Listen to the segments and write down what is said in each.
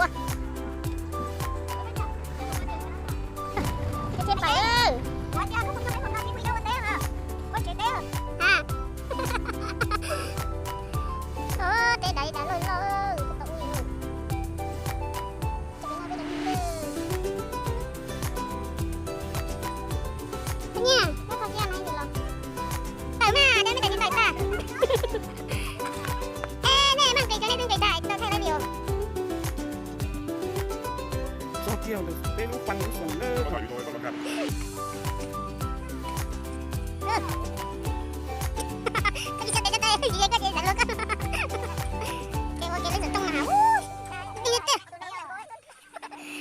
Ua. Ces pais lawm. Ua cas koj mus txog peb hmo no tsis pub ua teb hos? Ua tsev teb hos? Ha. Ua teb dav li dav loj loj, tau ua li. Nyiaj, koj tau kiag no los. Tawm mas, nej tawm tsis tawm tag. Es nej maj nqis cov nej twb nqis tag, tsis tau thaij lawv li os. Txog kiag ntawm peb lub pas lub xoom na. Koj tsis tau tes tau taw, tsis yog koj ces xav luag koj. Ces ua kev lub xov tooj mas, ub, tij tiag.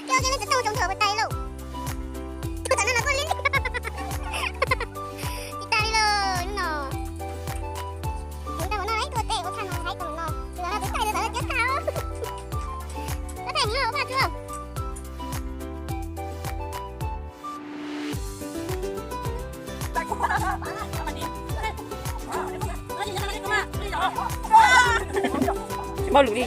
Koj ua kev lub xov tooj zoo nrog puas tas li lauj. Tus tom no los koj li. Tsis tas li lauj, hnub no. Hnub no ua no ib tug tes ua tshaj no haib tau no. Tus tom no twb thaij tau tawm cov tag. Koj thaij hnub no ua paj tsuag. Tsis muaj lus li.